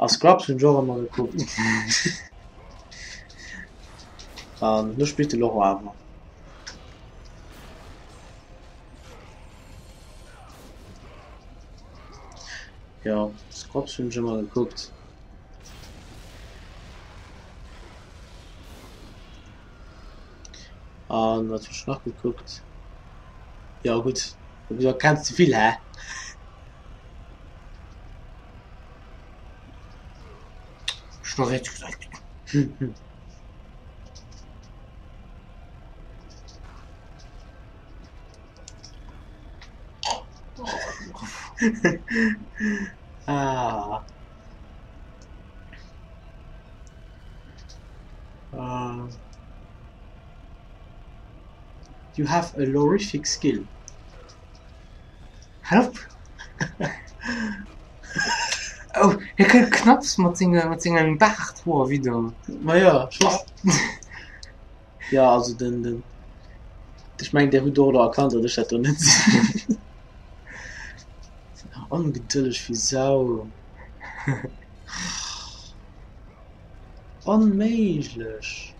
A Scrubs hunn ech och ëmmer gekuckt. An lo spillt de Laurent awer. Jo, Scrubs hunn ech ëmmer gekuckt. An wat hunn ech nach gekuckt? Jo gutt, du kenns ze vill, hä? Ah. Uh, you have a lorific skill. Help! Oh, hie kënnt knapps mat senge mat sengem Baarthoer widder. Ma ja, ech Ja, also den, den ech mengen där hutt och elo erkannt, datt ech dat do net sinn. Ongedëlleg wéi Sau. Onméiglech!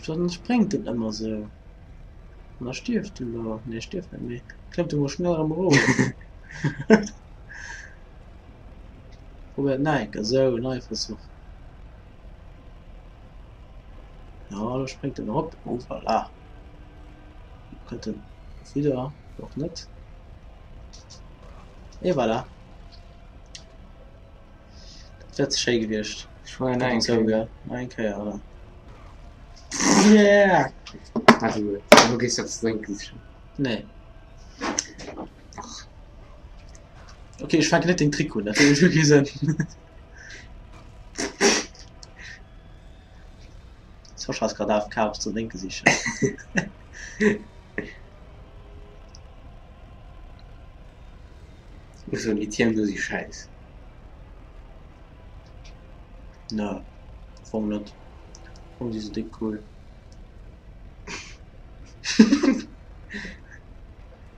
Dann spréngt en ëmmer sou. An da stierft en do. Nee, stierft net méi. Klëmmt e mol schnell erëm erof. Probéiert nach eng Kéier. Sou, nei Versuch. Ja, elo spréngt en erop. Oh, voilà. Lo kënnt en widder. Och net. Et voilà. Dat wär ze schéi gewiescht. Ech war nach eng Kéier. Nach eng Kéier, oder? Yeah! Also gut, du gehst eppes drénken sichen. Nee. Ach. Okay, ech fänken net deng Trick un, dat huet jo kee Sënn. Sascha ass grad AFK eppes ze drénke sichen. Ech soen, déi Tierm do si schäiss. Ne, am Fong net. Am Fong si se déck cool.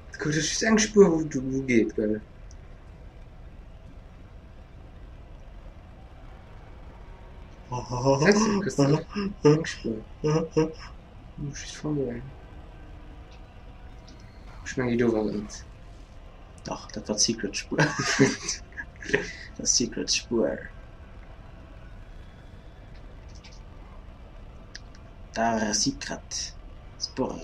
Et gouf just eng Spuer wou wou geet gell? Eng Spuer. Muss just verluer. Ech mengen déi do war et. Dach, dat war d'Secret Spuer. The Secret Spuer. Der Secret Spuer.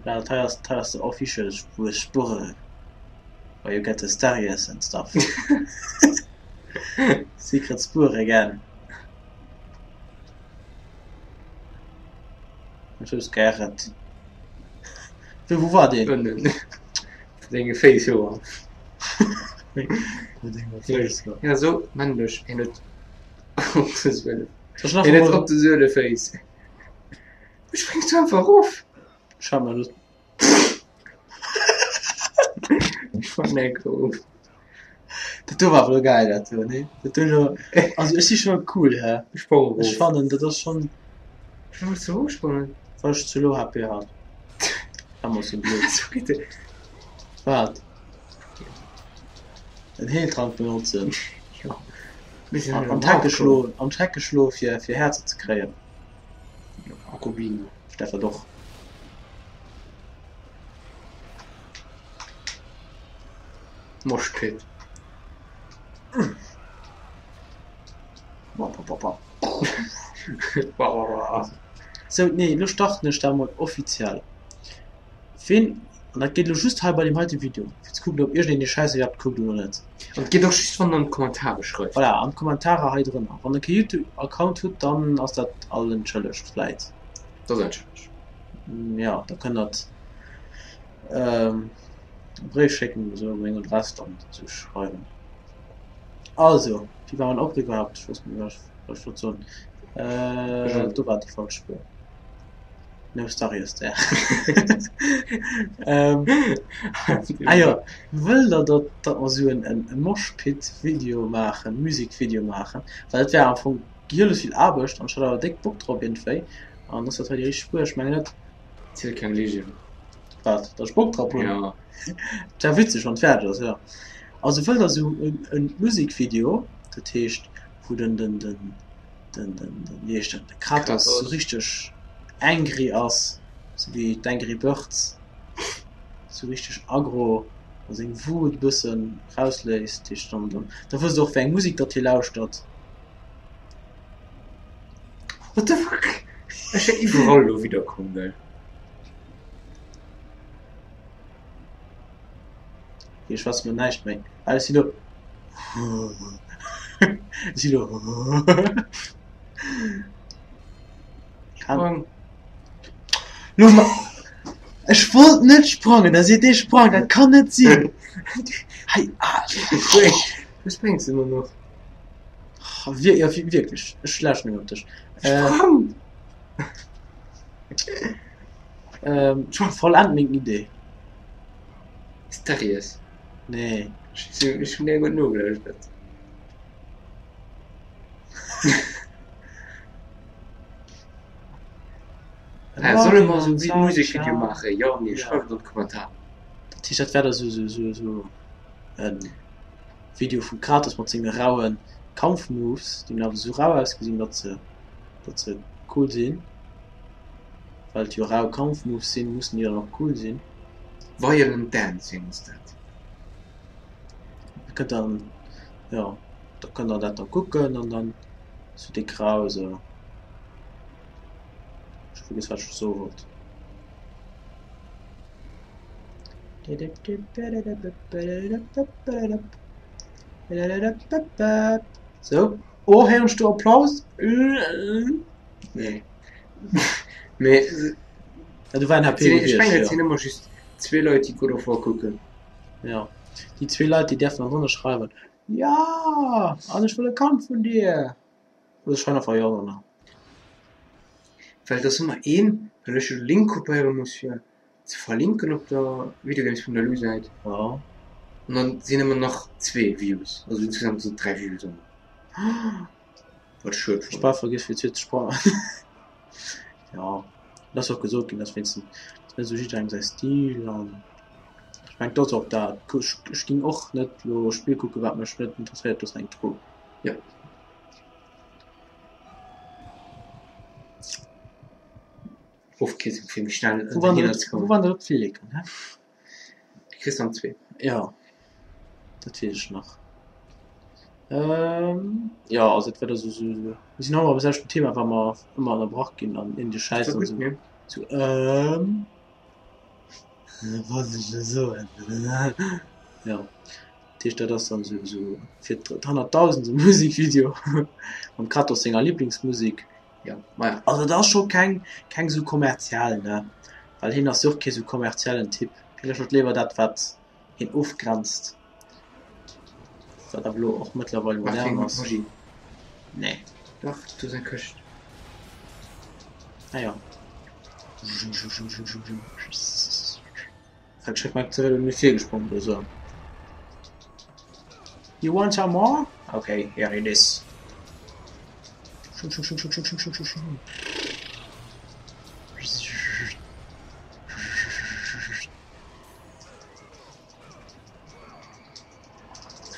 Ja, dat hei ass, dat hei ass de official Spuer, Spuer. Where you get the stairs and stuff. Secret Spuer again. Ech hues geärert. Wéi, wou war deen? Ënnen. Denge Féiss hoer. Ja so männlech en huet op de Suele. En huet op de Suele Féiss. Du spréngs du einfach erof. Schau mal. Ech fannen eng erof. Dat do war awer elo geil, dat do, nee? Dat do elo, also ech si scho cool, hä? Ech sprong erof. Ech fannen, dat ass schonn. Wéi wolls du erofsprangen? Well ech ze low HP hat. Emmer sou blöd. So bitte. Wat? En Heeltrank benotzen. Jo. An d'Hecke schloen, an d'Hecke schloe fir fir Häerzer ze kréien. Akobino. Ech däerf dat och. Moshpit. Sou, nee, elo starten ech dat mol offiziell. Ween, an dat geet elo just hei bei deem heite Video, fir ze kucken, ob iergendeen déi Schäiss iwwerhaapt kuckt oder net. An et geet och just, wann der an d'Kommentare schreift. Voilà, an d'Kommentarer hei drënner. Wann der kee Youtube-Account hutt, dann ass dat all entschëllegt, vläit. Dat ass entschëllegt. Jo, da kënnt der e Bréif schécken oder sou, meng Adress dann ze schreiwen. Also, wéi war mein Opdriff iwwerhaapt? Ech weess net méi, wat ech wollt soen. Do war déi falsch Spuer. No stories there. Ah jo, wëllt der, datt datt mer sou en e Moshpit-Video maachen, Musikvideo maachen? Well dat wär am Fong gieles vill Aarbecht an ech hat awer déck Bock drop iergendwéi. An ass dat hei déi richteg Spuer? Ech mengen net. Ziel keng Ligen. Wat, datt ech Bock drop hunn? Ja. Et wär witzeg, wann et fäerdeg ass, jo. Also wëll der esou en en Musekvideo, dat heescht wou den den den den den den wéi heescht en, de Kratos esou richteg angry ass, sou wéi d'Angry Birds, sou richteg aggro a seng Wut e bëssen rausléisst. Dat heescht dann dann da wësst der och wéi eng Musek datt hie lauschtert. What the fuck? Ech wär iwwerall elo widderkomm, gell. Ech schwätze lo näischt méi. Ah, ech si lo. Ech si lo. Sprang. Lo ma. Ech wollt net sprangen, da seet dee sprang, dat kann net sinn. Hei, ah. Du spréngs ëmmer nach. Wir, ja, wierklech, ech läschen iwwer dech. Sprang! Ähm, vollend meng Idee. Mysteriös. Nee. Ech hunn där gutt nogelauschtert. Äh, solle mer esou e Musekvideo maachen? Jo, nee, schreift et an d'Kommentaren. Dat heescht, dat wär da sou, sou, sou, sou e Video vum Kratos mat senge raue Kampfmoves, déi awer sou rau ausgesinn, datt se, datt se cool sinn. Well et jo rau Kampfmoves sinn, mussen déi dann och cool sinn. Violent Dancing ass dat. Da kënnt dann, jo, da kënnt der dat da kucken an dann sou déck rau esou. Ech hu vergiess wat ech soe wollt. Sou, oh héieren ech do Applaus? Nee. Mee Ja, du war en et sinn, ech mengen et gewiescht, sinn jo. ëmmer just zwee Leit déi God of War kucken. Ja, déi zwee Leit déi däerfen dann drënner schreiwen, Ja, an ech wëll e Kand vun dir! Oder se schreiwen einfach Jo drënner. Well et ass ëmmer een, well ech jo de Link kopéiere muss fir ze verlinken op der Videogames vun der Lu Säit. Ja. An dann sinn ëmmer nach zwee Views, also insgesamt sinn et 3 Views ëmmer. Wat ech schued Ech fannen. bal vergiess fir ze sprangen. Ja, et ass och gesot ginn, dass wéinstens dat ass esou jidderengem säi Stil an ech mengen et ass och dat. Ech ech géing och net elo e Spill kucken, wat mech net interesséiert, do ass eng Tru. Ja. Ofkierzung fir méi schnell Wou waren dohinner dat ze wou kommen. waren dat d'Flilleken, hä? Kriss dann zwee. Jo, dat weess ech nach. Ähm, jo, also et war da sou, sou, mir sinn ëmmer beim selwechten Thema, wa mer ëmmer ënnerbrach ginn an een de Ass Schäiss dat an gutt, sou, ne? sou, ähm, wat wollt ech elo soen? Jo, dat heescht, dat ass dann sou, sou fir d'honnertdausendste Musekvideo mam Kratos senger Liblingsmusek. Jo, maja. Also et ass scho keng, keng sou kommerziell, ne, well hien ass jo och kee sou kommerziellen Typ. Hie lauschtert léiwer dat, wat hien ofgrenzt, wat awer elo och mëttlerweil Wat fir modern eng ass. Magie? Nee. Dach, do ass eng Këscht. Ah jo. Ech mein ze mir virgesprong oder sou. You want some more? Okay, here it is. Dat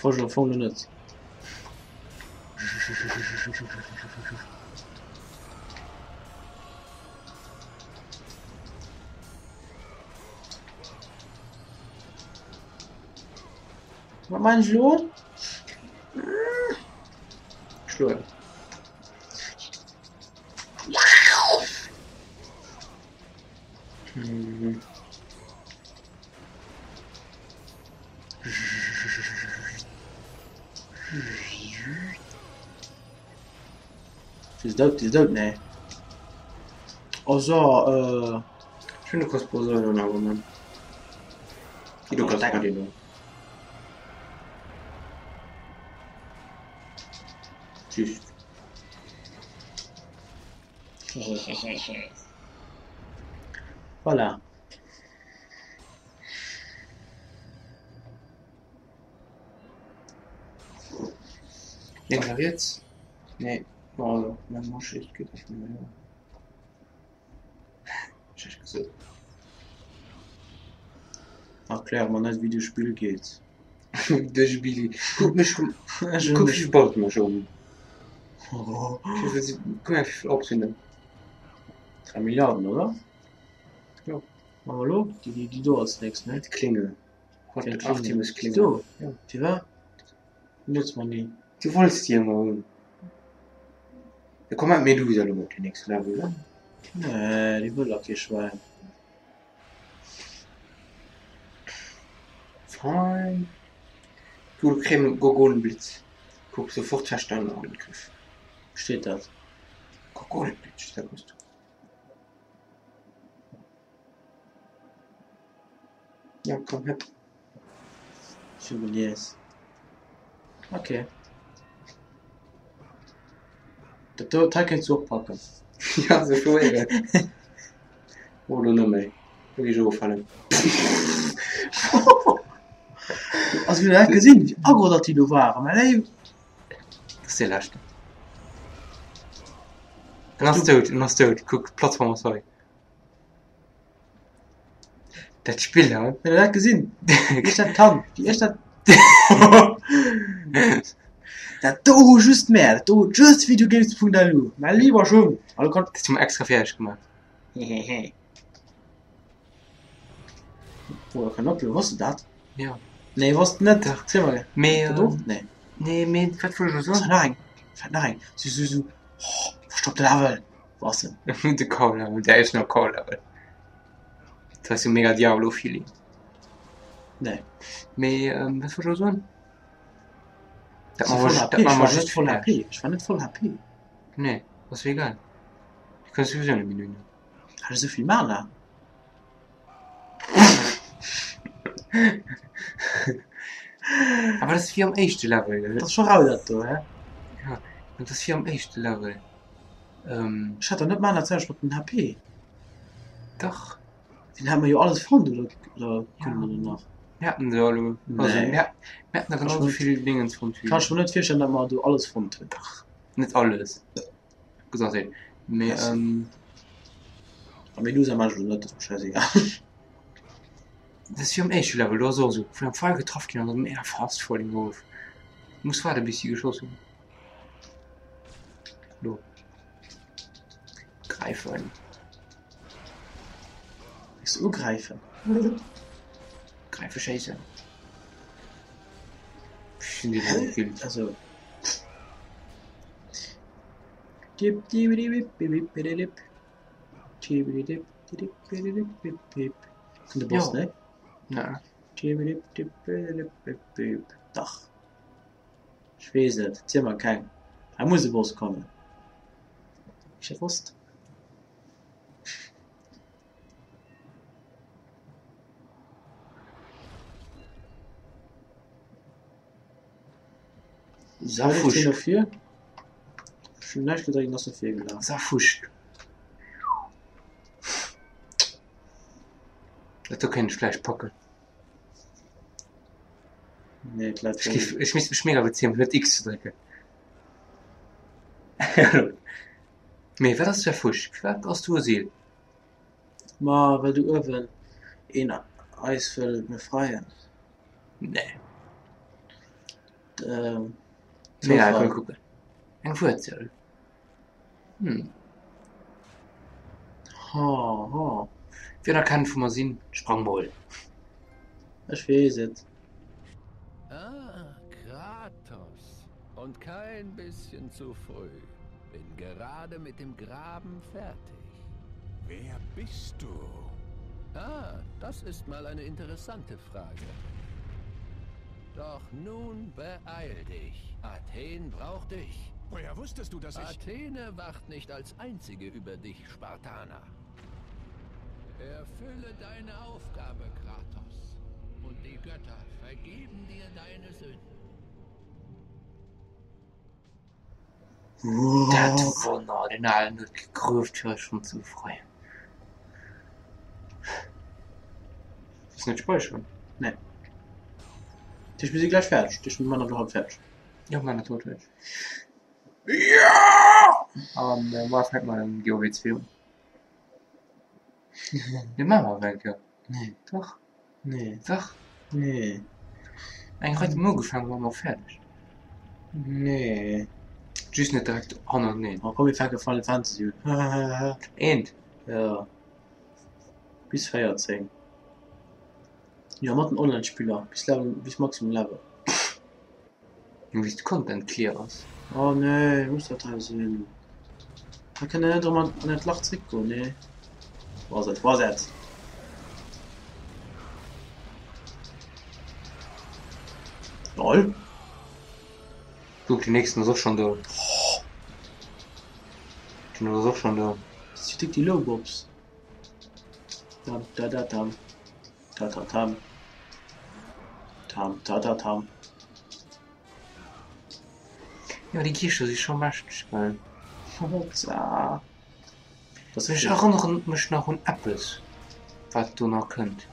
wollt ech am Fong lo net. Wat man ech elo? Schloen. Mhm. Si ass dout, si ass dout, nee. Oh so, äh. Ech hunn de Crossbow elo nach ëmmer. Du kanns bei dir Just. Voilà. Lénks a riets? Nee, bon also mä manche geet net méi. Schlecht gesot. Erklär mer net wéi de Spill geet. De Spill, kuck mech rëm, kuck wéi vill Balken mer scho hunn. Kuck mol wéi vill Orbs hunn. 3 Milliarden, oder? Jo. Machen wir lo? Déi, déi, déi do als nächst, ne? D'Klingel. Artemis Klingel. Do? Ja. Déi war? Déi notze mer ni. Du wollts déi ëmmer hunn. Da komm mat Medusa lo op den nächste Level, ne? Nee, déi wëll da kee Schwäin. Fein. Du Creme Gorgonenblitz. Kuck, sofort verstanden Angriff. Steet dat? Gorgonenblitz steet dat do. Ja, komm her. Ech hu gelies. Okay. Dat do, dat hei kéints du och packen. Ja, se schwéieren. Oh, lo net méi. Lo gi ech eroffalen. Also, wéi dat gesinn, wéi aggro datt déi do waren, mä léif. Dat ass dee leschten. En ass dout, en ass dout. Kuck, d'Plattform ass hei. Dat Spill, hä? Huet der dat gesinn? Wéi ech dat kann, wéi ech dat. Dat do hu just mär, dat do huet just videogames.lu. Mäi lieber Schung. Hallo kann. Dat hu mer extra fir iech gemaach. Hehehe. Oh, kann op, wosst du dat? Ja. Nee, wosst net. Dach. Ziel mal. Mee, Dat och? Nee. nee, mee wat wollt ech elo Was soen? nach eng? Wat nach eng? So, so, so. Oh, verstoppte Level. Wo ass en? De Cow Level, der ist noch Cow Level. Dat ass jo mega Diablo Feeling. Nee. Mee ähm, wat wollt ech elo soen? Dat Si man voll mer HP. dat man Ech mer war net just voll fir HP. Ech war net voll HP. Nee, ass jo egal. Du kënns souwisou net méi dohinner. Hat ech esou vill Mana? Awer dat ass wéi am éischte Level, gell? Dat ass scho rau dat do, hä? Ja, dat ass wéi am éischte Level. Ähm. Ech hat der net Mana zäitgläich mat den HP. Dach. Den hat mer jo alles fonnt, oder oder Ja. kommen der do nach? Mir haten se elo. Also Nee. mir mir haten der Kann genauso ech vill Dingens fonnt wéi. Kann ech mer net virstellen, datt mer do alles fonnt hunn. Dach, net alles. Gesondheet. Mee Merci. ähm. A Medusa maache ech elo net, dat ass mer schäisegal. Dat ass wéi am éischte Level, do ass och esou vun engem Pfeil getraff ginn an dann mega fast falling gouf. Du muss waarde bis si geschoss hunn. Lo. Gräifen. Wéis du ugräifen? Gräife schéissen. Ech hunn déi elo gekillt. Also. Dip, dibidibip, bibip, bididip. Tibididip, didip, bididip, bip, bip. Kënnt de Boss, Jo. ne? Nee. Tibidip, dip, bididip, bip, bip. Dach. Ech weess et, ziel mer keng. Hei muss e Boss kommen. Ech dat wosst. Safusch. No vir. Ech hunn näischt gedréckt an ass no vir gelaf. Safusch. Dat do kéint ech vläicht packen. Nee, d'Leit Ech géif, ech misst mech mega beziemen, fir net X ze drécken. Mee wat ass Safusch? Firwat ass do e Seel? Ma well do uewen een eis wëll befreien. Nee. Ähm, Mee ja, Zoufall. komm kucken. Eng Wuerzel. Hm. Ha, ha. Wien erkennt wou mer sinn? Sprang mol. Ech weess et. Ah, Kratos. Und kein bisschen zu früh. Bin gerade mit dem Graben fertig. Wer bist du? Ah, das ist mal eine interessante Frage. Doch nun beeil dich. Athen braucht dich. Woher wusstest du, dass ich... Athene wacht nicht als einzige über dich, Spartaner. Erfülle deine Aufgabe, Kratos. Und die Götter vergeben dir deine Sünden. Dat Wonner, den Alen huet gegrueft fir eis schonn ze befreien. Ass net speicheren? Nee. Dat heescht mir si gläich fäerdeg. Dat heescht mir man dat elo haut fäerdeg. Jo, mir man dat haut fäerdeg. Jo! An muer fänke mer dann GOW 2 un. Jo, maache mer awer eng Kéier. Nee. Dach. Nee. Dach. Nee. Eng Rei hu mer ugefaangen, waren mer och fäerdeg. Nee. Just net direkt hannerteneen. Oh komm mir fänke Final Fantasy un. Eent? Jo. Bis 14. Jo mat den Online Spiller bis Level bis maximum Level. Wéi de Content clear ass. Oh nee, muss dat hei sinn? Da kënnt een net erëm an dat Lach zréck goen, nee. Was et, was et. Lol. Kuck, den nächsten ass och schon do. Den ass och schon do. Si déck déi Lowbobs. Dam da da dam. Ta ta tam. Tam ta ta tam. Jo, déi Geeschter si scho mächteg, gell? Hopsa. Das Ech erënneren mech nach un eppes, wat do nach kënnt.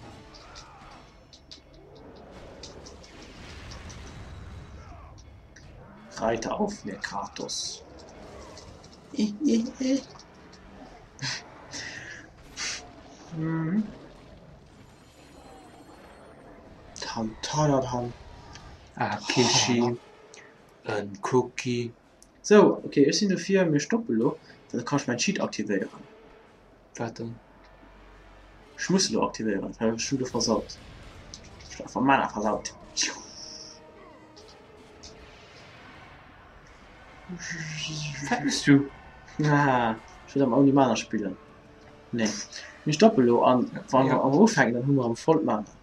Reiter auf mir, Kratos. Mhm. Tam tadadam. Ah, Kishi, en Cookie. Sou, ok, ech sinn dofir, mir stoppe lo, well da kann ech mäin Cheat aktivéieren. Wat dann? Ech muss elo aktivéieren, well ech hunn do versaut. Ech hunn einfach Mana versaut. Wat mëss du? Haha, ech wëll awer ouni Mana spillen. Nee, mir stoppe lo an wa mer erëm ufänken, dann hu mer erëm voll d'Mana.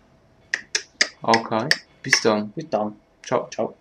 Ok, bis dann. Bis dann. Ciao. Ciao.